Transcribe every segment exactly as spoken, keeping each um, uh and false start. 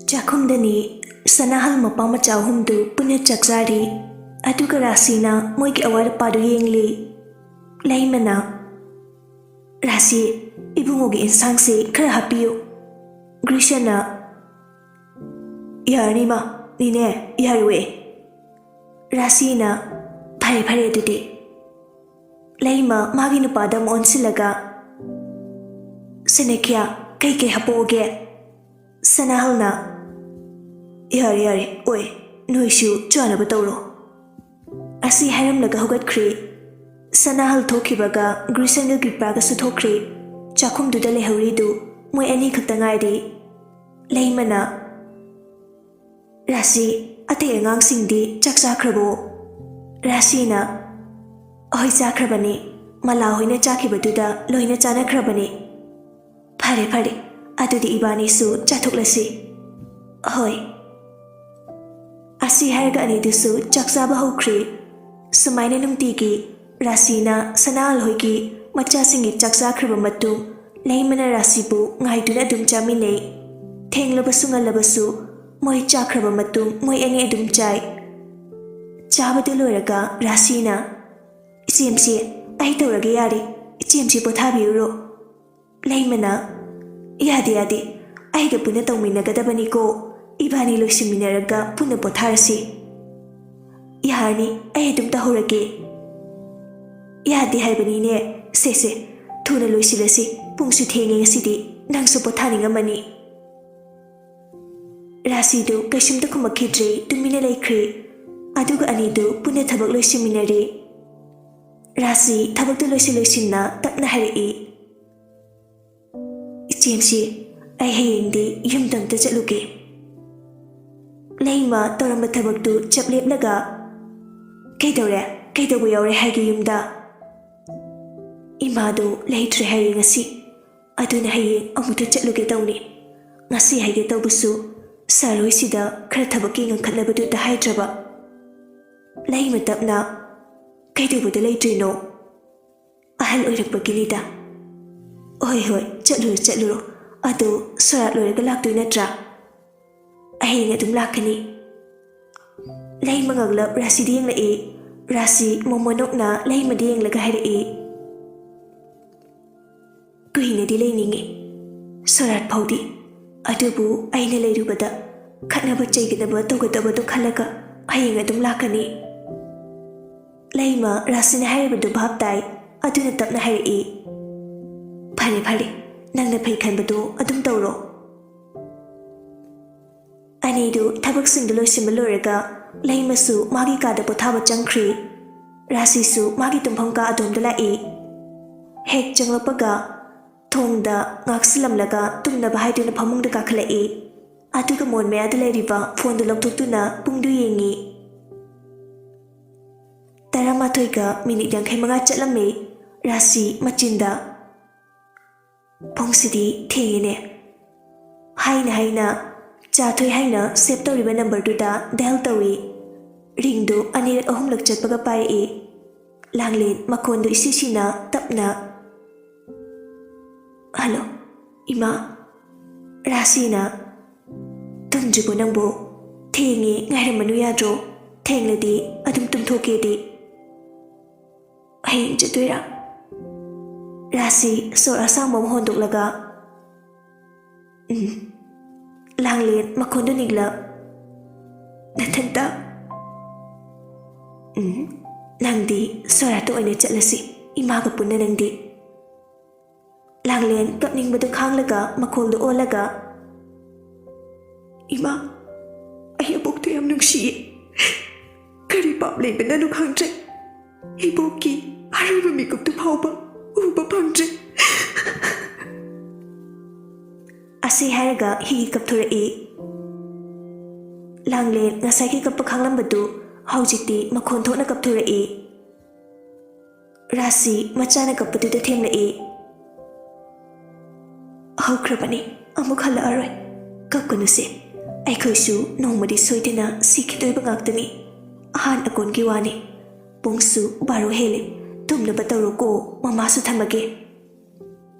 ꯆꯥꯛꯈꯨꯝꯗꯅꯤ ꯁꯅꯥꯍꯜ ꯃꯄꯥ ꯃꯆꯥ ꯑꯍꯨꯝꯗꯨ ꯄꯨꯟꯅ ꯆꯥꯛ ꯆꯥꯔꯤ꯫ ꯑꯗꯨꯒ ꯔꯥꯁꯤꯅ ꯃꯣꯏꯒꯤ ꯑꯋꯥꯠ ꯑꯄꯥꯗꯨ ꯌꯦꯡꯂꯤ꯫ ꯂꯩꯃꯅ, "ꯔꯥꯁꯤ, ꯏꯕꯨꯡꯉꯣꯒꯤ ꯏꯟꯁꯥꯡꯁꯤ ꯈꯔ ꯍꯥꯞꯄꯤꯌꯨ꯫" ꯒ꯭ꯔꯤꯁꯟꯅ, "ꯌꯥꯔꯅꯤ ꯃꯥ, ꯅꯤꯅꯦ, ꯌꯥꯔꯨꯋꯦ꯫" ꯔꯥꯁꯤꯅ, "ꯐꯔꯦ ꯐꯔꯦ ꯑꯗꯨꯗꯤ꯫" ꯂꯩꯃ ꯃꯥꯒꯤ ꯅꯨꯄꯥꯗ ꯑꯃꯨꯛ ꯑꯣꯟꯁꯤꯜꯂꯒ, "ꯁꯅꯦꯈ꯭ꯌꯥ, ꯀꯩꯀꯩ ꯍꯥꯞꯄꯛꯑꯣꯒꯦ?" ꯁꯅꯥꯍꯜꯅ, "ꯌꯥꯔꯦ ꯌꯥꯔꯦ, ꯑꯣꯏ, ꯅꯣꯏꯁꯨ ꯆꯥꯅꯕ ꯇꯧꯔꯣ꯫" ꯑꯁꯤ ꯍꯥꯏꯔꯝꯂꯒ ꯍꯧꯒꯠꯈ꯭ꯔꯦ꯫ ꯁꯅꯥꯍꯜ ꯊꯣꯛꯈꯤꯕꯒ ꯒ꯭ꯔꯤꯁꯟꯒ ꯀ꯭ꯔꯤꯄꯥꯒꯁꯨ ꯊꯣꯛꯈ꯭ꯔꯦ꯫ ꯆꯥꯛꯈꯨꯝꯗꯨꯗ ꯂꯩꯍꯧꯔꯤꯗꯨ ꯃꯣꯏ ꯑꯅꯤ ꯈꯛꯇ ꯉꯥꯏꯔꯦ꯫ ꯂꯩꯃꯅ, "ꯔꯥꯁꯤ, ꯑꯇꯩ ꯑꯉꯥꯡꯁꯤꯡꯗꯤ ꯆꯥꯛ ꯆꯥꯈ꯭ꯔꯕꯣ?" ꯔꯥꯁꯤꯅ, "ꯍꯣꯏ, ꯆꯥꯈ꯭ꯔꯕꯅꯤ꯫ ꯃꯂꯥ ꯍꯣꯏꯅ ꯆꯥꯈꯤꯕꯗꯨꯗ ꯂꯣꯏꯅ ꯆꯥꯅꯈ꯭ꯔꯕꯅꯤ꯫" "ꯐꯔꯦ ꯐꯔꯦ, ꯑꯗꯨꯗꯤ ꯏꯕꯥꯅꯤꯁꯨ ꯆꯥꯊꯣꯛꯂꯁꯤ꯫" "ꯍꯣꯏ꯫" ꯑꯁꯤ ꯍꯥꯏꯔꯒ ꯑꯅꯤꯗꯨꯁꯨ ꯆꯥꯛ ꯆꯥꯕ ꯍꯧꯈ꯭ꯔꯦ꯫ ꯁꯨꯃꯥꯏꯅ ꯅꯨꯡꯇꯤꯒꯤ ꯔꯥꯁꯤꯅ ꯁꯅꯥꯍꯜ ꯍꯣꯏꯒꯤ ꯃꯆꯥꯁꯤꯡꯒꯤ ꯆꯥꯛ ꯆꯥꯈ꯭ꯔꯕ ꯃꯇꯨꯡ, ꯂꯩꯃꯅ ꯔꯥꯁꯤꯕꯨ ꯉꯥꯏꯗꯨꯅ ꯑꯗꯨꯝ ꯆꯥꯃꯤꯟꯅꯩ꯫ ꯊꯦꯡꯂꯕꯁꯨ ꯉꯜꯂꯕꯁꯨ ꯃꯣꯏ ꯆꯥꯈ꯭ꯔꯕ ꯃꯇꯨꯡ ꯃꯣꯏ ꯑꯅꯤ ꯑꯗꯨꯝ ꯆꯥꯏ꯫ ꯆꯥꯕꯗꯨ ꯂꯣꯏꯔꯒ ꯔꯥꯁꯤꯅ, "ꯏꯆꯦꯝꯁꯤ, ꯑꯩ ꯇꯧꯔꯒꯦ ꯌꯥꯔꯦ꯫ ꯏꯆꯦꯝꯁꯤ ꯄꯣꯊꯥꯕꯤꯔꯨꯔꯣ꯫" ꯂꯩꯃꯅ, "ꯌꯥꯗꯦ, ꯌꯥꯗꯦ꯫ ꯑꯩꯒ ꯄꯨꯟꯅ ꯇꯧꯃꯤꯟꯅꯒꯗꯕꯅꯤꯀꯣ꯫ ꯏꯕꯥꯅꯤ ꯂꯣꯏꯁꯤꯟꯃꯤꯟꯅꯔꯒ ꯄꯨꯟꯅ ꯄꯣꯊꯥꯔꯁꯤ꯫" "ꯌꯥꯔꯅꯤ, ꯑꯩ ꯑꯗꯨꯝ ꯇꯧꯍꯧꯔꯒꯦ꯫" "ꯌꯥꯗꯦ ꯍꯥꯏꯕꯅꯤꯅꯦ꯫ ꯁꯦ, ꯁꯦ, ꯊꯨꯅ ꯂꯣꯏꯁꯤꯜꯂꯁꯤ꯫ ꯄꯨꯡꯁꯨ ꯊꯦꯡꯉꯦ ꯉꯁꯤꯗꯤ꯫ ꯅꯪꯁꯨ ꯄꯣꯊꯥꯅꯤꯡꯉꯝꯃꯅꯤ꯫" ꯔꯥꯁꯤꯗꯨ ꯀꯩꯁꯨꯝꯇ ꯈꯨꯝꯃꯛꯈꯤꯗ꯭ꯔꯦ, ꯇꯨꯃꯤꯟꯅ ꯂꯩꯈ꯭ꯔꯦ꯫ ꯑꯗꯨꯒ ꯑꯅꯤꯗꯨ ꯄꯨꯟꯅ ꯊꯕꯛ ꯂꯣꯏꯁꯤꯟꯃꯤꯟꯅꯔꯦ꯫ ꯔꯥꯁꯤ ꯊꯕꯛꯇꯨ ꯂꯣꯏꯁꯤꯟ ꯂꯣꯏꯁꯤꯟꯅ ꯇꯞꯅ ꯍꯥꯏꯔꯛꯏ, "ꯏꯆꯦꯝꯁꯤ, ꯑꯩ ꯍꯌꯦꯡꯗꯤ ꯌꯨꯝꯗ ꯑꯝꯇ ꯆꯠꯂꯨꯒꯦ꯫" ꯂꯩꯃ ꯇꯧꯔꯝꯕ ꯊꯕꯛꯇꯨ ꯆꯞ ꯂꯦꯞꯂꯒ, "ꯀꯩꯗꯧꯔꯦ? ꯀꯩꯗꯧꯕ ꯌꯥꯎꯔꯦ ꯍꯥꯏꯒꯦ ꯌꯨꯝꯗ?" "ꯏꯃꯥꯗꯣ ꯂꯩꯇ꯭ꯔꯦ ꯍꯥꯏꯌꯦ ꯉꯁꯤ꯫ ꯑꯗꯨꯅ ꯍꯌꯦꯡ ꯑꯃꯨꯛꯇ ꯆꯠꯂꯨꯒꯦ ꯇꯧꯅꯤ꯫ ꯉꯁꯤ ꯍꯥꯏꯒꯦ ꯇꯧꯕꯁꯨ ꯁꯥꯔ ꯍꯣꯏꯁꯤꯗ ꯈꯔ ꯊꯕꯛꯀꯤ ꯉꯟꯈꯠꯅꯕꯗꯨꯗ ꯍꯥꯏꯗ꯭ꯔꯕ꯫" ꯂꯩꯃ ꯇꯞꯅ, "ꯀꯩꯗꯧꯕꯗ ꯂꯩꯇ꯭ꯔꯤꯅꯣ?" "ꯑꯍꯜ ꯑꯣꯏꯔꯛꯄꯒꯤꯅꯤꯗ꯫" "ꯍꯣꯏ, ꯍꯣꯏ, ꯆꯠꯂꯨꯔꯣ, ꯆꯠꯂꯨꯔꯣ꯫ ꯑꯗꯣ ꯁꯣꯔꯥꯠ ꯂꯣꯏꯔꯒ ꯂꯥꯛꯇꯣꯏ ꯅꯠꯇ꯭ꯔꯥ?" "ꯍꯌꯦꯡ ꯑꯗꯨꯝ ꯂꯥꯛꯀꯅꯤ꯫" ꯂꯩꯃ ꯉꯛꯂꯞ ꯔꯥꯁꯤꯗ ꯌꯦꯡꯂꯛꯏ꯫ ꯔꯥꯁꯤ ꯃꯣꯃꯣꯟ ꯅꯣꯛꯅ ꯂꯩꯃꯗ ꯌꯦꯡꯂꯒ ꯍꯥꯏꯔꯛꯏ, "ꯀꯨꯏꯅꯗꯤ ꯂꯩꯅꯤꯡꯉꯤ, ꯁꯣꯔꯥꯠ ꯐꯥꯎꯗꯤ꯫ ꯑꯗꯨꯕꯨ ꯑꯩꯅ ꯂꯩꯔꯨꯕꯗ ꯈꯠꯅꯕ ꯆꯩꯒꯗꯕ ꯇꯧꯒꯗꯕꯗꯨ ꯈꯜꯂꯒ ꯍꯌꯦꯡ ꯑꯗꯨꯝ ꯂꯥꯛꯀꯅꯤ꯫" ꯂꯩꯃ ꯔꯥꯁꯤꯅ ꯍꯥꯏꯔꯤꯕꯗꯨ ꯚꯥꯞ ꯇꯥꯏ꯫ ꯑꯗꯨꯅ ꯇꯞꯅ ꯍꯥꯏꯔꯛꯏ, "ꯐꯔꯦ ꯐꯔꯦ, ꯅꯪꯅ ꯐꯩ ꯈꯟꯕꯗꯣ ꯑꯗꯨꯝ ꯇꯧꯔꯣ꯫" ꯑꯅꯤꯗꯨ ꯊꯕꯛꯁꯤꯡꯗꯨ ꯂꯣꯏꯁꯤꯟꯕ ꯂꯣꯏꯔꯒ ꯂꯩꯃꯁꯨ ꯃꯥꯒꯤ ꯀꯥꯗ ꯄꯣꯊꯥꯕ ꯆꯪꯈ꯭ꯔꯤ꯫ ꯔꯥꯁꯤꯁꯨ ꯃꯥꯒꯤ ꯇꯨꯝꯐꯝ ꯀꯥ ꯑꯗꯣꯝꯗ ꯂꯥꯛꯏ꯫ ꯍꯦꯛ ꯆꯪꯂꯛꯄꯒ ꯊꯣꯡꯗ ꯉꯥꯛꯁꯤꯜꯂꯝꯂꯒ ꯇꯨꯝꯅꯕ ꯍꯥꯏꯗꯨꯅ ꯐꯃꯨꯡꯗ ꯀꯥꯈꯠꯂꯛꯏ꯫ ꯑꯗꯨꯒ ꯃꯣꯟ ꯃꯌꯥꯗ ꯂꯩꯔꯤꯕ ꯐꯣꯟꯗꯨ ꯂꯧꯊꯣꯛꯇꯨꯅ ꯄꯨꯡꯗꯨ ꯌꯦꯡꯉꯤ꯫ ꯇꯔꯥꯃꯥꯊꯣꯏꯒ ꯃꯤꯅꯤꯠ ꯌꯥꯡꯈꯩ ꯃꯉꯥ ꯆꯠꯂꯝꯃꯤ꯫ ꯔꯥꯁꯤ ꯃꯆꯤꯟꯗ, "ꯄꯨꯡꯁꯤꯗꯤ ꯊꯦꯡꯉꯦꯅꯦ" ꯍꯥꯏꯅ ꯍꯥꯏꯅ ꯆꯥ ꯊꯣꯏ ꯍꯥꯏꯅ ꯁꯦꯞ ꯇꯧꯔꯤꯕ ꯅꯝꯕꯔꯗꯨꯗ ꯗꯥꯏꯜ ꯇꯧꯏ꯫ ꯔꯤꯡꯗꯨ ꯑꯅꯤꯔꯛ ꯑꯍꯨꯝꯂꯛ ꯆꯠꯄꯒ ꯄꯥꯏꯔꯛꯏ꯫ ꯂꯥꯡꯂꯦꯟ ꯃꯈꯣꯟꯗꯨ ꯏꯁꯤ ꯁꯤꯅ ꯇꯞꯅ, "ꯍꯜꯂꯣ, ꯏꯃꯥ꯫" ꯔꯥꯁꯤꯅ, "ꯇꯨꯝꯗ꯭ꯔꯤꯕꯣ ꯅꯪꯕꯨ? ꯊꯦꯡꯉꯦ, ꯉꯥꯏꯔꯝꯃꯅꯨ ꯌꯥꯗ꯭ꯔꯣ? ꯊꯦꯡꯂꯗꯤ ꯑꯗꯨꯝ ꯇꯨꯝꯊꯣꯛꯀꯦꯗꯤ꯫" "ꯍꯌꯦꯡ ꯆꯠꯇꯣꯏꯔꯥ?" ꯔꯥꯁꯤ ꯁꯣꯔ ꯑꯁꯥꯡꯕ ꯑꯃ ꯍꯣꯟꯗꯣꯛꯂꯒ, "ꯎꯝ꯫" ꯂꯥꯡꯂꯦꯟ ꯃꯈꯣꯟꯗꯨ ꯅꯤꯛꯂꯞ, "ꯅꯊꯟꯇ?" "ꯎꯝ, ꯅꯪꯗꯤ ꯁꯣꯔꯥꯠꯇ ꯑꯣꯏꯅ ꯆꯠꯂꯁꯤ, ꯏꯃꯥꯒ ꯄꯨꯟꯅ ꯅꯪꯗꯤ꯫" ꯂꯥꯡꯂꯦꯟ ꯀꯞꯅꯤꯡꯕꯗꯨ ꯈꯥꯡꯂꯒ ꯃꯈꯣꯜꯗꯨ ꯑꯣꯜꯂꯒ, "ꯏꯃꯥ, ꯑꯩ ꯑꯕꯣꯛꯇꯨ ꯌꯥꯝ ꯅꯨꯡꯁꯤꯌꯦ꯫ ꯀꯔꯤ ꯄꯥꯞ ꯂꯩꯕꯅꯅꯣ ꯈꯪꯗ꯭ꯔꯦ꯫ ꯏꯕꯣꯛꯀꯤ ꯑꯔꯣꯏꯕ ꯃꯤꯀꯨꯞꯇꯨ ꯐꯥꯎꯕ ꯎꯕ ꯐꯪꯗ꯭ꯔꯦ꯫" ꯑꯁꯤ ꯍꯥꯏꯔꯒ ꯍꯤ ꯀꯞꯊꯣꯔꯛꯏ꯫ ꯂꯥꯡꯂꯦꯟ ꯉꯁꯥꯏꯒꯤ ꯀꯞꯄ ꯈꯥꯡꯂꯝꯕꯗꯨ ꯍꯧꯖꯤꯛꯇꯤ ꯃꯈꯣꯟ ꯊꯣꯛꯅ ꯀꯞꯊꯣꯔꯛꯏ꯫ ꯔꯥꯁꯤ ꯃꯆꯥꯅ ꯀꯞꯄꯗꯨꯗ ꯊꯦꯝꯂꯛꯏ꯫ "ꯍꯧꯈ꯭ꯔꯕꯅꯤ, ꯑꯃꯨꯛ ꯍꯜꯂꯛꯑꯔꯣꯏ꯫ ꯀꯞꯀꯅꯨꯁꯦ, ꯑꯩꯈꯣꯏꯁꯨ ꯅꯣꯡꯃꯗꯤ ꯁꯣꯏꯗꯅ ꯁꯤꯈꯤꯗꯣꯏꯕ ꯉꯥꯛꯇꯅꯤ꯫ ꯑꯍꯥꯟ ꯑꯀꯣꯟꯒꯤ ꯋꯥꯅꯤ꯫ ꯄꯨꯡꯁꯨ ꯕꯥꯔꯣ ꯍꯦꯜꯂꯦ꯫ ꯇꯨꯝꯅꯕ ꯇꯧꯔꯣꯀꯣ, ꯃꯃꯥꯁꯨ ꯊꯝꯃꯒꯦ꯫"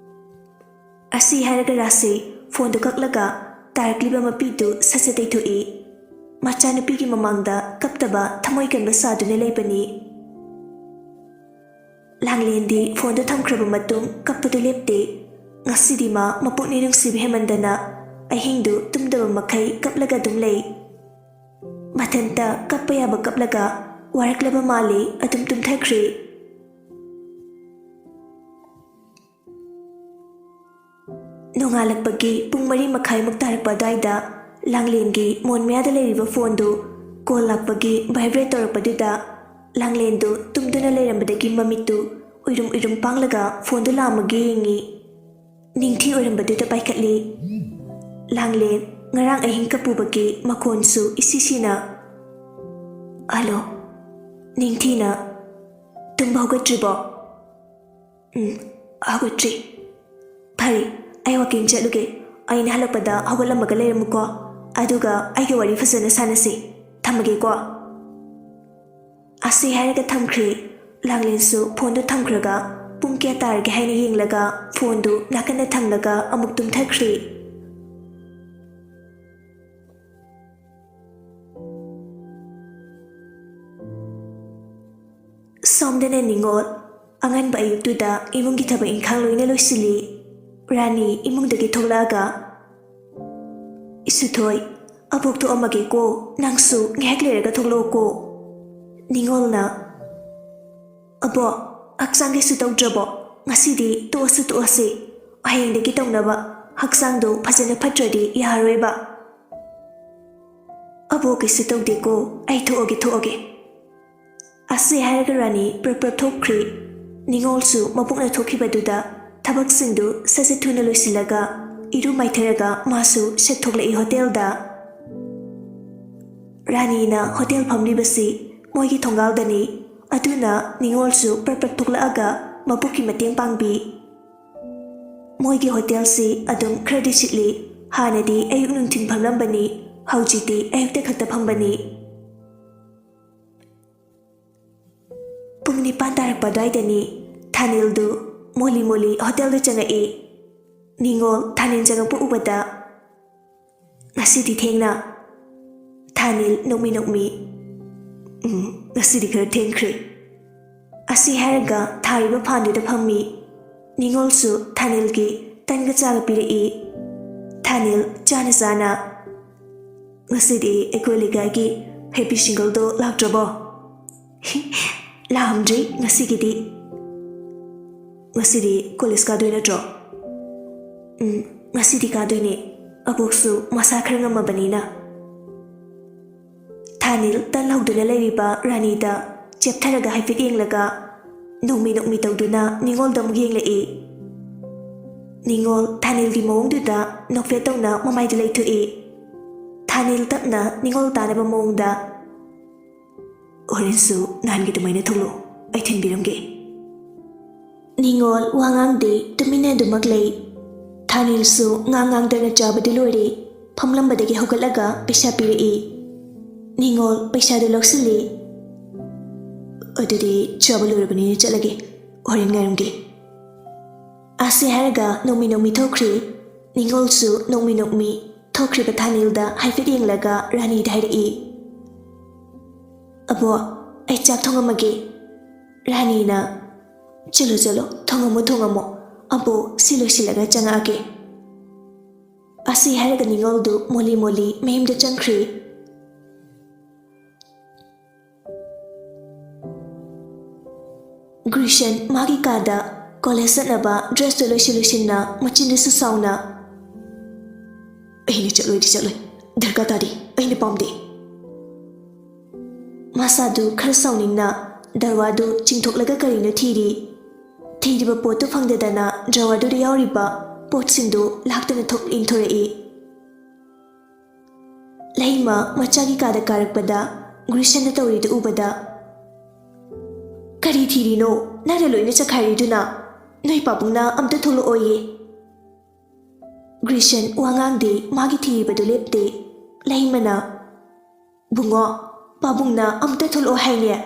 ꯑꯁꯤ ꯍꯥꯏꯔꯒ ꯔꯥꯁꯤ ꯐꯣꯟꯗꯨ ꯀꯛꯂꯒ ꯇꯥꯔꯛꯂꯤꯕ ꯃꯄꯤꯗꯨ ꯁꯠ ꯁꯠ ꯇꯩꯊꯣꯛꯏ꯫ ꯃꯆꯥꯅꯨꯄꯤꯒꯤ ꯃꯃꯥꯡꯗ ꯀꯞꯇꯕ ꯊꯃꯣꯏ ꯀꯟꯕ ꯁꯥꯗꯨꯅ ꯂꯩꯕꯅꯤ꯫ ꯂꯥꯡꯂꯦꯟꯗꯤ ꯐꯣꯟꯗꯨ ꯊꯝꯈ꯭ꯔꯕ ꯃꯇꯨꯡ ꯀꯞꯄꯗꯨ ꯂꯦꯞꯇꯦ꯫ ꯉꯁꯤꯗꯤ ꯃꯥ ꯃꯄꯨꯛꯅꯤꯡ ꯅꯨꯡꯁꯤꯕ ꯍꯦꯟꯃꯟꯗꯅ ꯑꯍꯤꯡꯗꯨ ꯇꯨꯝꯗꯕ ꯃꯈꯩ ꯀꯞꯂꯒ ꯑꯗꯨꯝ ꯂꯩ꯫ ꯃꯊꯟꯇ ꯀꯞꯄ ꯌꯥꯕ ꯀꯞꯂꯒ ꯋꯥꯔꯛꯂꯕ ꯃꯥꯜꯂꯤ, ꯑꯗꯨꯝ ꯇꯨꯝꯊꯈ꯭ꯔꯦ꯫ ꯅꯣꯡꯉꯥꯜꯂꯛꯄꯒꯤ ꯄꯨꯡ ꯃꯔꯤ ꯃꯈꯥꯏꯃꯨꯛ ꯇꯥꯔꯛꯄ ꯑꯗꯨꯋꯥꯏꯗ ꯂꯥꯡꯂꯦꯟꯒꯤ ꯃꯣꯟ ꯃꯌꯥꯗ ꯂꯩꯔꯤꯕ ꯐꯣꯟꯗꯨ ꯀꯣꯜ ꯂꯥꯛꯄꯒꯤ ꯚꯥꯏꯕ꯭ꯔꯦꯠ ꯇꯧꯔꯛꯄꯗꯨꯗ ꯂꯥꯡꯂꯦꯟꯗꯨ ꯇꯨꯝꯗꯨꯅ ꯂꯩꯔꯝꯕꯗꯒꯤ ꯃꯃꯤꯠꯇꯨ ꯎꯏꯔꯨꯝ ꯎꯏꯔꯨꯝ ꯄꯥꯡꯂꯒ ꯐꯣꯟꯗꯨ ꯂꯥꯝꯃꯒ ꯌꯦꯡꯉꯤ꯫ ꯅꯤꯡꯊꯤ ꯑꯣꯏꯔꯝꯕꯗꯨꯗ ꯄꯥꯏꯈꯠꯂꯤ꯫ ꯂꯥꯡꯂꯦꯟ ꯉꯔꯥꯡ ꯑꯍꯤꯡ ꯀꯞꯄꯨꯕꯒꯤ ꯃꯈꯣꯟꯁꯨ ꯏꯁꯤ ꯁꯤꯅ꯫ "ꯍꯜꯂꯣ, ꯅꯤꯡꯊꯤꯅ ꯇꯨꯝꯕ ꯍꯧꯒꯠꯇ꯭ꯔꯤꯕꯣ?" "ꯎꯝ, ꯍꯧꯒꯠꯇ꯭ꯔꯤ꯫ ꯐꯔꯦ, ꯑꯩ ꯋꯥꯀꯤꯡ ꯆꯠꯂꯨꯒꯦ꯫ ꯑꯩꯅ ꯍꯜꯂꯛꯄꯗ ꯍꯧꯒꯠꯂꯝꯃꯒ ꯂꯩꯔꯝꯃꯨꯀꯣ꯫ ꯑꯗꯨꯒ ꯑꯩꯒ ꯋꯥꯔꯤ ꯐꯖꯅ ꯁꯥꯟꯅꯁꯤ꯫ ꯊꯝꯃꯒꯦꯀꯣ꯫" ꯑꯁꯤ ꯍꯥꯏꯔꯒ ꯊꯝꯈ꯭ꯔꯦ꯫ ꯂꯥꯡꯂꯦꯟꯁꯨ ꯐꯣꯟꯗꯨ ꯊꯝꯈ꯭ꯔꯒ ꯄꯨꯡ ꯀꯌꯥ ꯇꯥꯔꯒꯦ ꯍꯥꯏꯅ ꯌꯦꯡꯂꯒ ꯐꯣꯟꯗꯨ ꯅꯥꯀꯟꯗ ꯊꯝꯂꯒ ꯑꯃꯨꯛ ꯇꯨꯝꯊꯈ꯭ꯔꯦ꯫ ꯁꯣꯝꯗꯅ ꯅꯤꯉꯣꯜ ꯑꯉꯟꯕ ꯑꯌꯨꯛꯇꯨꯗ ꯏꯃꯨꯡꯒꯤ ꯊꯕꯛ ꯏꯪꯈꯥꯡ ꯂꯣꯏꯅ ꯂꯣꯏꯁꯤꯜꯂꯤ꯫ ꯔꯥꯅꯤ ꯏꯃꯨꯡꯗꯒꯤ ꯊꯣꯛꯂꯛꯑꯒ, "ꯏꯁꯨꯊꯣꯏ, ꯑꯕꯣꯛ ꯊꯣꯛꯑꯝꯃꯒꯦꯀꯣ, ꯅꯪꯁꯨ ꯉꯥꯏꯍꯥꯛ ꯂꯩꯔꯒ ꯊꯣꯛꯂꯛꯑꯣꯀꯣ꯫" ꯅꯤꯉꯣꯜꯅ, "ꯑꯕꯣꯛ, ꯍꯛꯆꯥꯡ ꯀꯩꯁꯨ ꯇꯧꯗ꯭ꯔꯕꯣ? ꯉꯁꯤꯗꯤ ꯇꯣꯛꯑꯁꯨ ꯇꯣꯛꯑꯁꯤ꯫ ꯍꯌꯦꯡꯗꯒꯤ ꯇꯧꯅꯕ꯫ ꯍꯛꯆꯥꯡꯗꯣ ꯐꯖꯅ ꯐꯠꯇ꯭ꯔꯗꯤ ꯌꯥꯔꯔꯣꯏꯕ꯫" "ꯑꯕꯣꯛ, ꯀꯩꯁꯨ ꯇꯧꯗꯦꯀꯣ, ꯑꯩ ꯊꯣꯛꯑꯒꯦ, ꯊꯣꯛꯑꯒꯦ꯫" ꯑꯁꯤ ꯍꯥꯏꯔꯒ ꯔꯥꯅꯤ ꯄ꯭ꯔꯞ ꯄ꯭ꯔꯞ ꯊꯣꯛꯈ꯭ꯔꯤ꯫ ꯅꯤꯉꯣꯜꯁꯨ ꯃꯕꯣꯛꯅ ꯊꯣꯛꯈꯤꯕꯗꯨꯗ ꯊꯕꯛꯁꯤꯡꯗꯨ ꯁꯠ ꯁꯠ ꯊꯨꯅ ꯂꯣꯏꯁꯤꯜꯂꯒ ꯏꯔꯨ ꯃꯥꯏꯊꯔꯒ ꯃꯥꯁꯨ ꯁꯠ ꯊꯣꯛꯂꯛꯏ ꯍꯣꯇꯦꯜꯗ꯫ ꯔꯥꯅꯤꯅ ꯍꯣꯇꯦꯜ ꯐꯝꯂꯤꯕꯁꯤ ꯃꯣꯏꯒꯤ ꯊꯣꯡꯒꯥꯜꯗꯅꯤ꯫ ꯑꯗꯨꯅ ꯅꯤꯉꯣꯜꯁꯨ ꯄ꯭ꯔꯞ ꯄ꯭ꯔꯞ ꯊꯣꯛꯂꯛꯑꯒ ꯃꯕꯣꯛꯀꯤ ꯃꯇꯦꯡ ꯄꯥꯡꯕꯤ꯫ ꯃꯣꯏꯒꯤ ꯍꯣꯇꯦꯜꯁꯤ ꯑꯗꯨꯝ ꯈꯔꯗꯤ ꯁꯤꯠꯂꯤ꯫ ꯍꯥꯟꯅꯗꯤ ꯑꯌꯨꯛ ꯅꯨꯡꯊꯤꯜ ꯐꯝꯂꯝꯕꯅꯤ, ꯍꯧꯖꯤꯛꯇꯤ ꯑꯌꯨꯛꯇ ꯈꯛꯇ ꯐꯝꯕꯅꯤ꯫ ꯄꯨꯡ ꯅꯤꯄꯥꯟ ꯇꯥꯔꯛꯄ ꯑꯗꯨꯋꯥꯏꯗꯅꯤ꯫ ꯊꯥꯅꯤꯜꯗꯨ ꯃꯣꯂꯤ ꯃꯣꯂꯤ ꯍꯣꯇꯦꯜꯗ ꯆꯪꯉꯛꯏ꯫ ꯅꯤꯉꯣꯜ ꯊꯥꯅꯤꯜ ꯆꯪꯉꯛꯄ ꯎꯕꯗ, "ꯉꯁꯤꯗꯤ ꯊꯦꯡꯅ?" ꯊꯥꯅꯤꯜ ꯅꯣꯛꯃꯤ ꯅꯣꯛꯃꯤ, "ꯎꯝ, ꯉꯁꯤꯗꯤ ꯈꯔ ꯊꯦꯡꯈ꯭ꯔꯦ꯫" ꯑꯁꯤ ꯍꯥꯏꯔꯒ ꯊꯥꯔꯤꯕ ꯐꯥꯟꯗꯨꯗ ꯐꯝꯃꯤ꯫ ꯅꯤꯉꯣꯜꯁꯨ ꯊꯥꯅꯤꯜꯒꯤ ꯇꯟꯒ ꯆꯥꯒ ꯄꯤꯔꯛꯏ꯫ ꯊꯥꯅꯤꯜ ꯆꯥꯅ ꯆꯥꯅ, "ꯉꯁꯤꯗꯤ ꯑꯩꯈꯣꯏ ꯂꯩꯀꯥꯏꯒꯤ ꯍꯦꯄꯤ ꯁꯤꯡꯒꯜꯗꯣ ꯂꯥꯛꯇ꯭ꯔꯕꯣ?" "ꯂꯥꯛꯑꯝꯗ꯭ꯔꯤ ꯉꯁꯤꯒꯤꯗꯤ꯫" "ꯉꯁꯤꯗꯤ ꯀꯣꯂꯦꯖ ꯀꯥꯗꯣꯏ ꯅꯠꯇ꯭ꯔꯣ?" "ꯎꯝ, ꯉꯁꯤꯗꯤ ꯀꯥꯗꯣꯏꯅꯦ꯫ ꯑꯕꯣꯛꯁꯨ ꯃꯁꯥ ꯈꯔ ꯉꯝꯃꯕꯅꯤꯅ꯫" ꯊꯥꯅꯤꯜ ꯇꯟ ꯍꯧꯗꯨꯅ ꯂꯩꯔꯤꯕ ꯔꯥꯅꯤꯗ ꯆꯦꯞꯊꯔꯒ ꯍꯥꯏꯐꯦꯠ ꯌꯦꯡꯂꯒ, ꯅꯣꯡꯃꯤ ꯅꯣꯡꯃꯤ ꯇꯧꯗꯨꯅ ꯅꯤꯉꯣꯜꯗ ꯑꯃꯨꯛ ꯌꯦꯡꯂꯛꯏ꯫ ꯅꯤꯉꯣꯜ ꯊꯥꯅꯤꯜꯒꯤ ꯃꯑꯣꯡꯗꯨꯗ ꯅꯣꯛꯐꯦꯠ ꯇꯧꯅ ꯃꯃꯥꯏꯗꯨ ꯂꯩꯊꯣꯛꯏ꯫ ꯊꯥꯅꯤꯜ ꯇꯞꯅ ꯅꯤꯉꯣꯜ ꯇꯥꯅꯕ ꯃꯑꯣꯡꯗ, "ꯍꯣꯔꯦꯟꯁꯨ ꯅꯍꯥꯟꯒꯤ ꯑꯗꯨꯃꯥꯏꯅ ꯊꯣꯛꯂꯛꯑꯣ, ꯑꯩ ꯊꯤꯟꯕꯤꯔꯝꯒꯦ꯫" ꯅꯤꯉꯣꯜ ꯋꯥ ꯉꯥꯡꯗꯦ, ꯇꯨꯃꯤꯟꯅ ꯑꯗꯨꯃꯛ ꯂꯩ꯫ ꯊꯥꯅꯤꯜꯁꯨ ꯉꯥꯡ ꯉꯥꯡꯗꯅ ꯆꯥꯕꯗꯨ ꯂꯣꯏꯔꯦ, ꯐꯝꯂꯝꯕꯗꯒꯤ ꯍꯧꯒꯠꯂꯒ ꯄꯩꯁꯥ ꯄꯤꯔꯛꯏ꯫ ꯅꯤꯉꯣꯜ ꯄꯩꯁꯥꯗꯨ ꯂꯧꯁꯤꯜꯂꯤ꯫ "ꯑꯗꯨꯗꯤ ꯆꯥꯕ ꯂꯣꯏꯔꯕꯅꯤꯅ ꯆꯠꯂꯒꯦ, ꯍꯣꯔꯦꯟ ꯉꯥꯏꯔꯝꯒꯦ꯫" ꯑꯁꯤ ꯍꯥꯏꯔꯒ ꯅꯣꯡꯃꯤ ꯅꯣꯡꯃꯤ ꯊꯣꯛꯈ꯭ꯔꯤ꯫ ꯅꯤꯉꯣꯜꯁꯨ ꯅꯣꯡꯃꯤ ꯅꯣꯡꯃꯤ ꯊꯣꯛꯈ꯭ꯔꯤꯕ ꯊꯥꯅꯤꯜꯗ ꯍꯥꯏꯐꯦꯠ ꯌꯦꯡꯂꯒ ꯔꯥꯅꯤꯗ ꯍꯥꯏꯔꯛꯏ, "ꯑꯕꯣ, ꯑꯩ ꯆꯥꯛ ꯊꯣꯡꯉꯝꯃꯒꯦ꯫" ꯔꯥꯅꯤꯅ, "ꯆꯠꯂꯣ, ꯆꯠꯂꯣ, ꯊꯣꯡꯉꯝꯃꯣ, ꯊꯣꯡꯉꯝꯃꯣ꯫ ꯑꯕꯣ ꯁꯤ ꯂꯣꯏꯁꯤꯜꯂꯒ ꯆꯪꯉꯛꯑꯒꯦ꯫" ꯑꯁꯤ ꯍꯥꯏꯔꯒ ꯅꯤꯉꯣꯜꯗꯨ ꯃꯣꯂꯤ ꯃꯣꯂꯤ ꯃꯌꯨꯝꯗ ꯆꯪꯈ꯭ꯔꯤ꯫ ꯒ꯭ꯔꯤꯁꯟ ꯃꯥꯒꯤ ꯀꯥꯗ ꯀꯣꯂꯦꯖ ꯆꯠꯅꯕ ꯗ꯭ꯔꯦꯁꯇꯨ ꯂꯣꯏꯁꯤꯟ ꯂꯣꯏꯁꯤꯟꯅ ꯃꯆꯤꯟꯗꯨꯁꯨ ꯁꯥꯎꯅ, "ꯑꯩꯅ ꯆꯠꯂꯣꯏꯗꯤ ꯆꯠꯂꯣꯏ, ꯗꯔꯀꯥꯔ ꯇꯥꯗꯦ, ꯑꯩꯅ ꯄꯥꯝꯗꯦ꯫" ꯃꯁꯥꯗꯨ ꯈꯔ ꯁꯥꯎꯅꯤꯡꯅ ꯗ꯭ꯔꯋꯥꯔꯗꯨ ꯆꯤꯡꯊꯣꯛꯂꯒ ꯀꯔꯤꯅꯣ ꯊꯤꯔꯤ꯫ ꯊꯤꯔꯤꯕ ꯄꯣꯠꯇꯨ ꯐꯪꯗꯗꯅ ꯗ꯭ꯔꯋꯥꯔꯗꯨꯗ ꯌꯥꯎꯔꯤꯕ ꯄꯣꯠꯁꯤꯡꯗꯨ ꯂꯥꯛꯇꯅ ꯊꯣꯛ ꯏꯟꯊꯣꯔꯛꯏ꯫ ꯂꯩꯃ ꯃꯆꯥꯒꯤ ꯀꯥꯗ ꯀꯥꯔꯛꯄꯗ ꯒ꯭ꯔꯤꯁꯟꯅ ꯇꯧꯔꯤꯗꯨ ꯎꯕꯗ, "ꯀꯔꯤ ꯊꯤꯔꯤꯅꯣ? ꯅꯪꯅ ꯂꯣꯏꯅ ꯆꯈꯥꯏꯔꯤꯗꯨꯅ? ꯅꯣꯏ ꯄꯥꯕꯨꯡꯅ ꯑꯝꯇ ꯊꯣꯛꯂꯛꯑꯣꯌꯦ꯫" ꯒ꯭ꯔꯤꯁꯟ ꯋꯥ ꯉꯥꯡꯗꯦ, ꯃꯥꯒꯤ ꯊꯤꯔꯤꯕꯗꯨ ꯂꯦꯞꯇꯦ꯫ ꯂꯩꯃꯅ, "ꯕꯨꯡꯉꯣ, ꯄꯥꯕꯨꯡꯅ ꯑꯝꯇ ꯊꯣꯛꯂꯛꯑꯣ ꯍꯥꯏꯅꯦ꯫"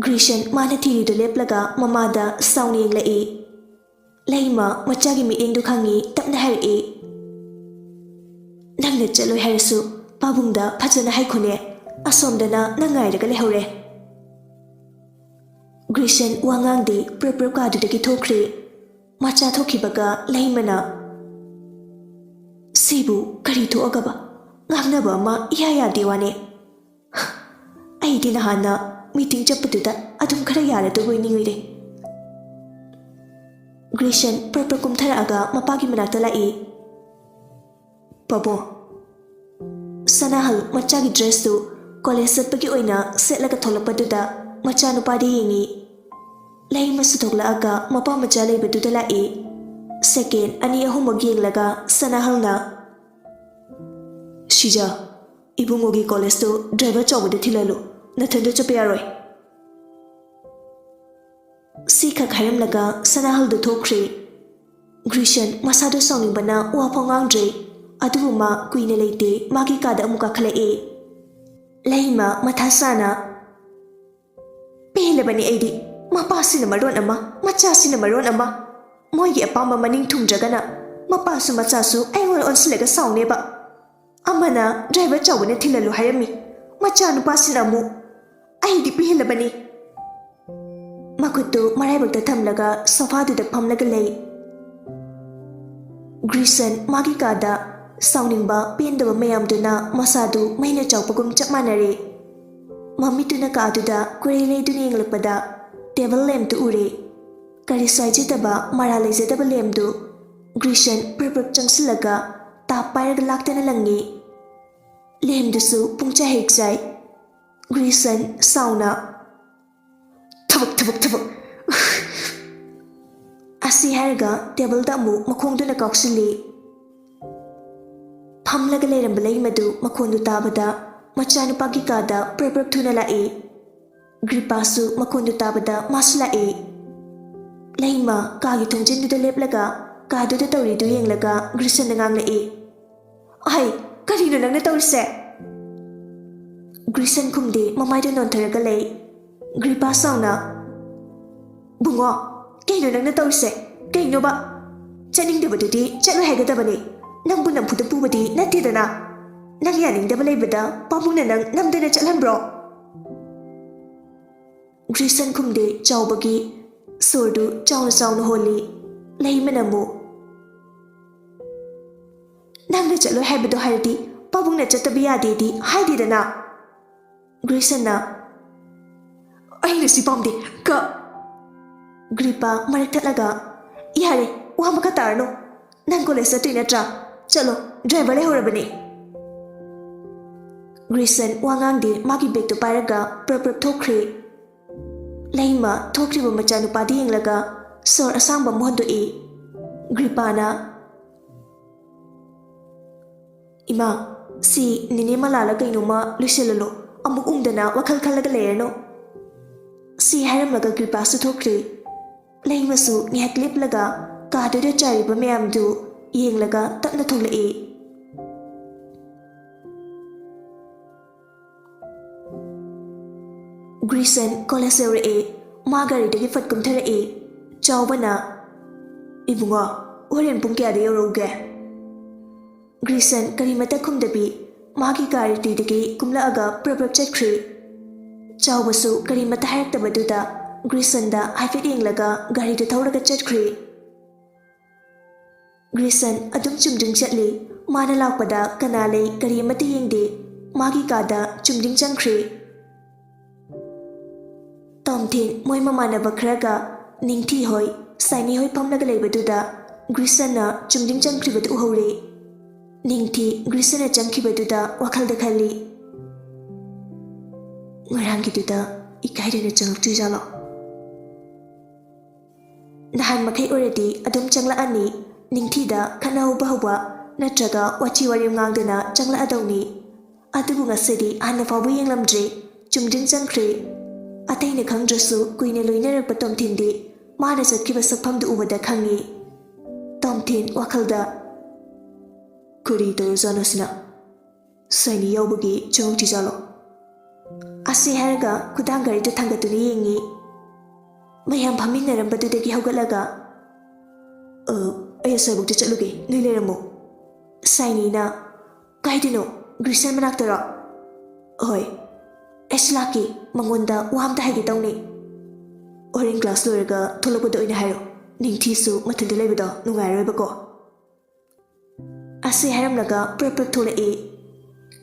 ꯒ꯭ꯔꯤꯁꯟ ꯃꯥꯅ ꯊꯤꯔꯤꯗꯨ ꯂꯦꯞꯂꯒ ꯃꯃꯥꯗ ꯁꯥꯎꯅ ꯌꯦꯡꯂꯛꯏ꯫ ꯂꯩꯃ ꯃꯆꯥꯒꯤ ꯃꯤꯠꯌꯦꯡꯗꯨ ꯈꯪꯉꯤ, ꯇꯞꯅ ꯍꯥꯏꯔꯛꯏ, ꯑꯩꯅ ꯆꯠꯂꯣꯏ ꯍꯥꯏꯔꯁꯨ ꯄꯥꯕꯨꯡꯗ ꯐꯖꯅ ꯍꯥꯏꯈꯣꯅꯦ꯫ ꯑꯁꯣꯝꯗꯅ ꯅꯪ ꯉꯥꯏꯔꯒ ꯂꯩꯍꯧꯔꯦ꯫ ꯒ꯭ꯔꯤꯁꯟ ꯋꯥ ꯉꯥꯡꯗꯦ, ꯄ꯭ꯔꯞ ꯄ꯭ꯔꯞ ꯀꯥꯗꯨꯗꯒꯤ ꯊꯣꯛꯈ꯭ꯔꯦ꯫ ꯃꯆꯥ ꯊꯣꯛꯈꯤꯕꯒ ꯂꯩꯃꯅ, "ꯁꯤꯕꯨ ꯀꯔꯤ ꯊꯣꯛꯑꯒꯕ? ꯉꯥꯡꯅꯕ ꯑꯃ ꯏꯌꯥ ꯌꯥꯗꯦ ꯋꯥꯅꯦ꯫ ꯑꯩꯗꯤ ꯅꯍꯥꯟꯅ ꯃꯤꯇꯤꯡ ꯆꯠꯄꯗꯨꯗ ꯑꯗꯨꯝ ꯈꯔ ꯌꯥꯔꯗꯧꯕꯣꯏ ꯅꯤꯡꯉꯨꯔꯦ꯫" ꯒ꯭ꯔꯤꯁꯟ ꯄ꯭ꯔꯞ ꯄ꯭ꯔꯞ ꯀꯨꯝꯊꯔꯛꯑꯒ ꯃꯄꯥꯒꯤ ꯃꯅꯥꯛꯇ ꯂꯥꯛꯏ꯫ "ꯄꯥꯕꯨꯡ꯫" ꯁꯅꯥꯍꯜ ꯃꯆꯥꯒꯤ ꯗ꯭ꯔꯦꯁꯇꯨ ꯀꯣꯂꯦꯖ ꯆꯠꯄꯒꯤ ꯑꯣꯏꯅ ꯁꯦꯠꯂꯒ ꯊꯣꯛꯂꯛꯄꯗꯨꯗ ꯃꯆꯥꯅꯨꯄꯥꯗ ꯌꯦꯡꯉꯤ꯫ ꯂꯩꯃꯁꯨ ꯊꯣꯛꯂꯛꯑꯒ ꯃꯄꯥ ꯃꯆꯥ ꯂꯩꯕꯗꯨꯗ ꯂꯥꯛꯏ꯫ ꯁꯦꯀꯦꯟ ꯑꯅꯤ ꯑꯍꯨꯝꯃꯨꯛ ꯌꯦꯡꯂꯒ ꯁꯅꯥꯍꯜꯅ, "ꯁꯤꯖꯥ, ꯏꯕꯨꯡꯉꯣꯒꯤ ꯀꯣꯂꯦꯖꯇꯨ ꯗ꯭ꯔꯥꯏꯚꯔ ꯆꯥꯎꯕꯗ ꯊꯤꯜꯍꯜꯂꯨ, ꯅꯊꯟꯗ ꯆꯠꯄ ꯌꯥꯔꯣꯏ꯫" ꯁꯤꯈꯛ ꯍꯥꯏꯔꯝꯂꯒ ꯁꯅꯥꯍꯜꯗꯨ ꯊꯣꯛꯈ꯭ꯔꯦ꯫ ꯒ꯭ꯔꯤꯁꯟ ꯃꯁꯥꯗꯨ ꯁꯥꯎꯅꯤꯡꯕꯅ ꯋꯥ ꯐꯥꯎ ꯉꯥꯡꯗ꯭ꯔꯦ꯫ ꯑꯗꯨꯕꯨ ꯃꯥ ꯀꯨꯏꯅ ꯂꯩꯇꯦ, ꯃꯥꯒꯤ ꯀꯥꯗ ꯑꯃꯨꯛ ꯀꯥꯈꯠꯂꯛꯑꯦ꯫ ꯂꯩꯃ ꯃꯊꯥ ꯁꯥꯅ, "ꯄꯦꯜꯂꯕꯅꯤ ꯑꯩꯗꯤ꯫ ꯃꯄꯥꯁꯤꯅ ꯃꯔꯣꯟ ꯑꯃ, ꯃꯆꯥꯁꯤꯅ ꯃꯔꯣꯟ ꯑꯃ꯫ ꯃꯣꯏꯒꯤ ꯑꯄꯥꯝꯕ ꯃꯅꯤꯡ ꯊꯨꯡꯗ꯭ꯔꯒꯅ ꯃꯄꯥꯁꯨ ꯃꯆꯥꯁꯨ ꯑꯩꯉꯣꯟꯗ ꯑꯣꯟꯁꯤꯜꯂꯒ ꯁꯥꯎꯅꯦꯕ꯫ ꯑꯃꯅ ꯗ꯭ꯔꯥꯏꯚꯔ ꯆꯥꯎꯕꯅ ꯊꯤꯜꯍꯜꯂꯨ ꯍꯥꯏꯔꯝꯃꯤ, ꯃꯆꯥꯅꯨꯄꯥꯁꯤꯅ ꯑꯃꯨꯛ꯫ ꯑꯩꯗꯤ ꯄꯦꯜꯂꯕꯅꯤ꯫" ꯃꯈꯨꯠꯇꯨ ꯃꯔꯥꯏꯕꯛꯇ ꯊꯝꯂꯒ ꯁꯣꯐꯥꯗꯨꯗ ꯐꯝꯂꯒ ꯂꯩ꯫ ꯒ꯭ꯔꯤꯁꯟ ꯃꯥꯒꯤ ꯀꯥꯗ ꯁꯥꯎꯅꯤꯡꯕ ꯄꯦꯟꯗꯕ ꯃꯌꯥꯝꯗꯨꯅ ꯃꯁꯥꯗꯨ ꯃꯩꯅ ꯆꯥꯛꯄꯒꯨꯝ ꯆꯞ ꯃꯥꯟꯅꯔꯦ꯫ ꯃꯃꯤꯠꯇꯨꯅ ꯀꯥꯗꯨꯗ ꯀꯨꯔꯩ ꯂꯩꯗꯨꯅ ꯌꯦꯡꯂꯛꯄꯗ ꯇꯦꯕꯜ ꯂꯦꯝꯞꯇꯨ ꯎꯔꯦ꯫ ꯀꯔꯤꯁꯨ ꯍꯥꯏꯖꯗꯕ ꯃꯔꯥꯜ ꯂꯩꯖꯗꯕ ꯂꯦꯝꯞꯇꯨ ꯒ꯭ꯔꯤꯁꯟ ꯄ꯭ꯔꯞ ꯄ꯭ꯔꯞ ꯆꯪꯁꯤꯜꯂꯒ ꯇꯥꯞ ꯄꯥꯏꯔꯒ ꯂꯥꯛꯇꯅ ꯂꯪꯉꯤ꯫ ꯂꯦꯝꯞꯗꯨꯁꯨ ꯄꯨꯡꯆꯥꯏ ꯍꯦꯛ ꯆꯥꯏ꯫ ꯒ꯭ꯔꯤꯁꯟ ꯁꯥꯎꯅ, "ꯊꯕꯛ, ꯊꯕꯛ, ꯊꯕꯛ!" ꯑꯁꯤ ꯍꯥꯏꯔꯒ ꯇꯦꯕꯜꯗ ꯑꯃꯨꯛ ꯃꯈꯣꯡꯗꯨꯅ ꯀꯥꯎꯁꯤꯜꯂꯤ꯫ ꯐꯝꯂꯒ ꯂꯩꯔꯝꯕ ꯂꯩꯃꯗꯨ ꯃꯈꯣꯟꯗꯨ ꯇꯥꯕꯗ ꯃꯆꯥꯅꯨꯄꯥꯒꯤ ꯀꯥꯗ ꯄ꯭ꯔꯞ ꯄ꯭ꯔꯞ ꯊꯨꯅ ꯂꯥꯛꯏ꯫ ꯒ꯭ꯔꯤꯄꯥꯁꯨ ꯃꯈꯣꯟꯗꯨ ꯇꯥꯕꯗ ꯃꯥꯁꯨ ꯂꯥꯛꯏ꯫ ꯂꯩꯃ ꯀꯥꯒꯤ ꯊꯣꯡꯖꯤꯟꯗꯨꯗ ꯂꯦꯞꯂꯒ ꯀꯥꯗꯨꯗ ꯇꯧꯔꯤꯗꯨ ꯌꯦꯡꯂꯒ ꯒ꯭ꯔꯤꯁꯟꯗ ꯉꯥꯡꯂꯛꯏ, "ꯑꯍꯩ, ꯀꯔꯤꯅꯣ ꯅꯪꯅ ꯇꯧꯔꯤꯁꯦ?" ꯒ꯭ꯔꯤꯁꯟ ꯈꯨꯝꯗꯦ, ꯃꯃꯥꯏꯗꯨ ꯅꯣꯟꯊꯔꯒ ꯂꯩ꯫ ꯒ꯭ꯔꯤꯄꯥ ꯁꯥꯎꯅ, "ꯕꯨꯡꯉꯣ, ꯀꯩꯅꯣ ꯅꯪꯅ ꯇꯧꯔꯤꯁꯦ? ꯀꯩꯅꯣꯕ? ꯆꯠꯅꯤꯡꯗꯕꯗꯨꯗꯤ ꯆꯠꯂꯣꯏ ꯍꯥꯏꯒꯗꯕꯅꯤ꯫ ꯅꯪꯕꯨ ꯅꯝꯐꯨꯗ ꯄꯨꯕꯗꯤ ꯅꯠꯇꯦꯗꯅ꯫ ꯅꯪ ꯌꯥꯅꯤꯡꯗꯕ ꯂꯩꯕꯗ ꯄꯥꯕꯨꯡꯅ ꯅꯪ ꯅꯝꯗꯅ ꯆꯠꯍꯟꯕ꯭ꯔꯣ?" ꯒ꯭ꯔꯤꯁꯟ ꯈꯨꯝꯗꯦ꯫ ꯆꯥꯎꯕꯒꯤ ꯁꯣꯔꯗꯨ ꯆꯥꯎꯅ ꯆꯥꯎꯅ ꯍꯣꯜꯂꯤ꯫ ꯂꯩꯃꯅ ꯑꯃꯨꯛ, "ꯅꯪꯅ ꯆꯠꯂꯣꯏ ꯍꯥꯏꯕꯗꯣ ꯍꯥꯏꯔꯗꯤ ꯄꯥꯕꯨꯡꯅ ꯆꯠꯇꯕ ꯌꯥꯗꯦꯗꯤ ꯍꯥꯏꯗꯦꯗꯅ꯫" ꯒ꯭ꯔꯤꯁꯟꯅ, "ꯑꯩꯅ ꯁꯤ ꯄꯥꯝꯗꯦ, ꯀ-" ꯒ꯭ꯔꯤꯄꯥ ꯃꯔꯛ ꯊꯠꯂꯒ, "ꯌꯥꯔꯦ, ꯋꯥ ꯃꯈꯥ ꯇꯥꯔꯅꯨ꯫ ꯅꯪ ꯀꯣꯂꯦꯖ ꯆꯠꯇꯣꯏ ꯅꯠꯇ꯭ꯔꯥ? ꯆꯠꯂꯣ, ꯗ꯭ꯔꯥꯏꯚꯔ ꯂꯩꯍꯧꯔꯕꯅꯦ꯫" ꯒ꯭ꯔꯤꯁꯟ ꯋꯥ ꯉꯥꯡꯗꯦ꯫ ꯃꯥꯒꯤ ꯕꯦꯒꯇꯨ ꯄꯥꯏꯔꯒ ꯄ꯭ꯔꯞ ꯄ꯭ꯔꯞ ꯊꯣꯛꯈ꯭ꯔꯦ꯫ ꯂꯩꯃ ꯊꯣꯛꯈ꯭ꯔꯤꯕ ꯃꯆꯥꯅꯨꯄꯥꯗ ꯌꯦꯡꯂꯒ ꯁꯣꯔ ꯑꯁꯥꯡꯕ ꯑꯃ ꯍꯣꯟꯗꯣꯛꯏ꯫ ꯒ꯭ꯔꯤꯄꯥꯅ, "ꯏꯃꯥ, ꯁꯤ ꯅꯦꯅꯦ ꯃꯂꯥꯂ ꯀꯩꯅꯣꯝꯃ ꯂꯣꯏꯁꯤꯜꯂꯨꯂꯣ, ꯑꯃꯨꯛ ꯎꯪꯗꯅ ꯋꯥꯈꯜ ꯈꯜꯂꯒ ꯂꯩꯔꯅꯨ꯫" ꯁꯤ ꯍꯥꯏꯔꯝꯂꯒ ꯒ꯭ꯔꯤꯄꯥꯁꯨ ꯊꯣꯛꯈ꯭ꯔꯦ꯫ ꯂꯩꯃꯁꯨ ꯉꯥꯏꯍꯥꯛ ꯂꯦꯞꯂꯒ ꯀꯥꯗꯨꯗ ꯆꯥꯏꯔꯤꯕ ꯃꯌꯥꯝꯗꯨ ꯌꯦꯡꯂꯒ ꯇꯞꯅ ꯊꯣꯛꯂꯛꯏ꯫ ꯒ꯭ꯔꯤꯁꯟ ꯀꯣꯂꯦꯖ ꯌꯧꯔꯛꯑꯦ꯫ ꯃꯥ ꯒꯥꯔꯤꯗꯒꯤ ꯐꯠ ꯀꯨꯝꯊꯔꯛꯑꯦ꯫ ꯆꯥꯎꯕꯅ, "ꯏꯕꯨꯡꯉꯣ, ꯍꯣꯔꯦꯟ ꯄꯨꯡ ꯀꯌꯥꯗ ꯌꯧꯔꯛꯎꯒꯦ?" ꯒ꯭ꯔꯤꯁꯟ ꯀꯔꯤꯃꯇ ꯈꯨꯝꯗꯕꯤ ꯃꯥꯒꯤ ꯒꯥꯔꯤꯗꯒꯤ ꯀꯨꯝꯂꯛꯑꯒ ꯄ꯭ꯔꯞ ꯄ꯭ꯔꯞ ꯆꯠꯈ꯭ꯔꯦ꯫ ꯆꯥꯎꯕꯁꯨ ꯀꯔꯤꯃꯇ ꯍꯥꯏꯔꯛꯇꯕꯗꯨꯗ ꯒ꯭ꯔꯤꯁꯟꯗ ꯍꯥꯏꯐꯦꯠ ꯌꯦꯡꯂꯒ ꯒꯥꯔꯤꯗꯨ ꯊꯧꯔꯒ ꯆꯠꯈ꯭ꯔꯦ꯫ ꯒ꯭ꯔꯤꯁꯟ ꯑꯗꯨꯝ ꯆꯨꯝꯗ꯭ꯔꯤꯡ ꯆꯠꯂꯤ꯫ ꯃꯥꯅ ꯂꯥꯛꯄꯗ ꯀꯅꯥ ꯂꯩ ꯀꯔꯤ ꯑꯃꯠꯇ ꯌꯦꯡꯗꯦ꯫ ꯃꯥꯒꯤ ꯀꯥꯗ ꯆꯨꯝꯗ꯭ꯔꯤꯡ ꯆꯪꯈ꯭ꯔꯦ꯫ ꯇꯣꯝꯊꯤꯟ ꯃꯣꯏ ꯃꯃꯥꯟꯅꯕ ꯈꯔꯒ ꯅꯤꯡꯊꯤ ꯍꯣꯏ, ꯁꯥꯏꯅꯤ ꯍꯣꯏ ꯐꯝꯂꯒ ꯂꯩꯕꯗꯨꯗ ꯒ꯭ꯔꯤꯁꯟꯅ ꯆꯨꯝꯗ꯭ꯔꯤꯡ ꯆꯪꯈ꯭ꯔꯤꯕꯗꯨ ꯎꯍꯧꯔꯦ꯫ ꯅꯤꯡꯊꯤ ꯒ꯭ꯔꯤꯁꯟꯅ ꯆꯪꯈꯤꯕꯗꯨꯗ ꯋꯥꯈꯜꯗ ꯈꯜꯂꯤ, "ꯉꯔꯥꯡꯒꯤꯗꯨꯗ ꯏꯀꯥꯏꯗꯅ ꯆꯪꯉꯛꯇ꯭ꯔꯤꯖꯥꯠꯂꯣ?" ꯅꯍꯥꯟ ꯃꯈꯩ ꯑꯣꯏꯔꯗꯤ ꯑꯗꯨꯝ ꯆꯪꯂꯛꯑꯅꯤ, ꯅꯤꯡꯊꯤꯗ ꯈꯠꯅꯍꯧꯕ ꯍꯧꯕ ꯅꯠꯇ꯭ꯔꯒ ꯋꯥꯊꯤ ꯋꯥꯔꯦꯝ ꯉꯥꯡꯗꯅ ꯆꯪꯂꯛꯑꯗꯧꯅꯤ꯫ ꯑꯗꯨꯕꯨ ꯉꯁꯤꯗꯤ ꯍꯥꯟꯅ ꯐꯥꯎꯕ ꯌꯦꯡꯂꯝꯗ꯭ꯔꯦ, ꯆꯨꯝꯗ꯭ꯔꯤꯡ ꯆꯪꯈ꯭ꯔꯦ꯫ ꯑꯇꯩꯅ ꯈꯪꯗ꯭ꯔꯁꯨ ꯀꯨꯏꯅ ꯂꯣꯏꯅꯔꯛꯄ ꯇꯣꯝꯊꯤꯟꯗꯤ ꯃꯥꯅ ꯆꯠꯈꯤꯕ ꯁꯛꯐꯝꯗꯨ ꯎꯕꯗ ꯈꯪꯉꯤ꯫ ꯇꯣꯝꯊꯤꯟ ꯋꯥꯈꯜꯗ, "ꯀꯔꯤ ꯇꯧꯔꯖꯥꯠꯅꯣ ꯁꯤꯅ? ꯁꯥꯏꯅꯤ ꯌꯥꯎꯕꯒꯤ ꯆꯪꯉꯛꯇ꯭ꯔꯤꯖꯥꯠꯂꯣ?" ꯑꯁꯤ ꯍꯥꯏꯔꯒ ꯈꯨꯗꯥꯡ ꯒꯥꯔꯤꯗꯨ ꯊꯥꯡꯒꯠꯇꯨꯅ ꯌꯦꯡꯉꯤ꯫ ꯃꯌꯥꯝ ꯐꯝꯃꯤꯟꯅꯔꯝꯕꯗꯨꯗꯒꯤ ꯍꯧꯒꯠꯂꯒ, "ꯑ, ꯑꯩ ꯑꯁ꯭ꯋꯥꯏꯕꯨꯛꯇ ꯆꯠꯂꯨꯒꯦ, ꯅꯣꯏ ꯂꯩꯔꯝꯃꯣ꯫" ꯁꯥꯏꯅꯤꯅ, "ꯀꯥꯏꯗꯅꯣ? ꯒ꯭ꯔꯤꯁꯟ ꯃꯅꯥꯛꯇꯔꯣ?" "ꯍꯣꯏ꯫ ꯑꯩꯁꯨ ꯂꯥꯛꯀꯦ, ꯃꯉꯣꯟꯗ ꯋꯥ ꯑꯝꯇ ꯍꯥꯏꯒꯦ ꯇꯧꯅꯤ꯫ ꯍꯣꯔꯦꯟ ꯀ꯭ꯂꯥꯁ ꯂꯣꯏꯔꯒ ꯊꯣꯛꯂꯛꯄꯗ ꯑꯣꯏꯅ ꯍꯥꯏꯔꯣ꯫ ꯅꯤꯡꯊꯤꯁꯨ ꯃꯊꯟꯇ ꯂꯩꯕꯗꯣ ꯅꯨꯡꯉꯥꯏꯔꯣꯏꯕꯀꯣ꯫" ꯑꯁꯤ ꯍꯥꯏꯔꯝꯂꯒ ꯄ꯭ꯔꯞ ꯄ꯭ꯔꯞ ꯊꯣꯛꯂꯛꯏ꯫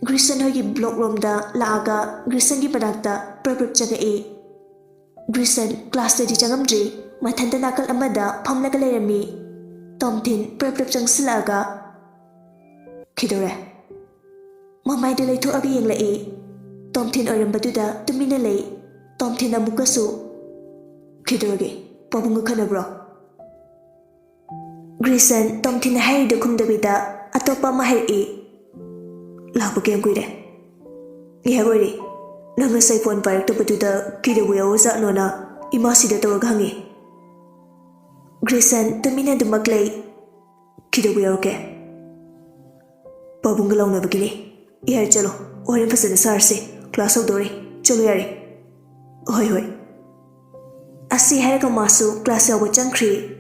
ꯒ꯭ꯔꯤꯁꯟ ꯍꯣꯏꯒꯤ ꯕ꯭ꯂꯣꯛ ꯔꯣꯝꯗ ꯂꯥꯛꯑꯒ ꯒ꯭ꯔꯤꯁꯟꯒꯤ ꯃꯅꯥꯛꯇ ꯄ꯭ꯔꯞ ꯄ꯭ꯔꯞ ꯆꯪꯉꯛꯏ꯫ ꯒ꯭ꯔꯤꯁꯟ ꯀ꯭ꯂꯥꯁꯇꯗꯤ ꯆꯪꯉꯝꯗ꯭ꯔꯤ, ꯃꯊꯟꯇ ꯅꯥꯀꯜ ꯑꯃꯗ ꯐꯝꯂꯒ ꯂꯩꯔꯝꯃꯤ꯫ ꯇꯣꯝꯊꯤꯟ ꯄ꯭ꯔꯞ ꯄ꯭ꯔꯞ ꯆꯪꯁꯤꯜꯂꯛꯑꯒ, "ꯀꯩꯗꯧꯔꯦ?" ꯃꯃꯥꯏꯗ ꯂꯩꯊꯣꯛꯑꯒ ꯌꯦꯡꯂꯛꯏ꯫ ꯇꯣꯝꯊꯤꯟ ꯑꯣꯏꯔꯝꯕꯗꯨꯗ ꯇꯨꯃꯤꯟꯅ ꯂꯩ꯫ ꯇꯣꯝꯊꯤꯟ ꯑꯃꯨꯛꯀꯁꯨ, "ꯀꯩꯗꯧꯔꯒꯦ? ꯄꯥꯕꯨꯡꯒ ꯈꯠꯅꯕ꯭ꯔꯣ?" ꯒ꯭ꯔꯤꯁꯟ ꯇꯣꯝꯊꯤꯟꯅ ꯍꯥꯏꯔꯤꯗꯨ ꯈꯨꯝꯗꯕꯤꯗ ꯑꯇꯣꯞꯄ ꯑꯃ ꯍꯥꯏꯔꯛꯏ꯫ "ꯂꯥꯛꯄ ꯀꯌꯥꯝ ꯀꯨꯏꯔꯦ?" "ꯉꯥꯏꯍꯥꯛ ꯑꯣꯏꯔꯦ꯫ ꯅꯪ ꯉꯁꯥꯏ ꯐꯣꯟ ꯄꯥꯏꯔꯛꯇꯕꯗꯨꯗ ꯀꯩꯗꯧꯕ ꯌꯥꯎꯔꯖꯥꯠꯅꯣꯅ ꯏꯃꯥꯁꯤꯗ ꯇꯧꯔꯒ ꯍꯪꯉꯤ꯫" ꯒ꯭ꯔꯤꯁꯟ ꯇꯨꯃꯤꯟꯅ ꯑꯗꯨꯃꯛ ꯂꯩ꯫ "ꯀꯩꯗꯧꯕ ꯌꯥꯎꯔꯒꯦ?" "ꯄꯥꯕꯨꯡꯒ ꯂꯥꯎꯅꯕꯒꯤꯅꯦ꯫ ꯌꯥꯔꯦ, ꯆꯠꯂꯣ, ꯍꯣꯔꯦꯟ ꯐꯖꯅ ꯁꯥꯔꯁꯦ꯫ ꯀ꯭ꯂꯥꯁ ꯍꯧꯗꯣꯔꯦ꯫ ꯆꯠꯂꯣ ꯌꯥꯔꯦ꯫" "ꯍꯣꯏ, ꯍꯣꯏ꯫" ꯑꯁꯤ ꯍꯥꯏꯔꯒ ꯃꯥꯁꯨ ꯀ꯭ꯂꯥꯁ ꯌꯥꯎꯕ ꯆꯪꯈ꯭ꯔꯤ꯫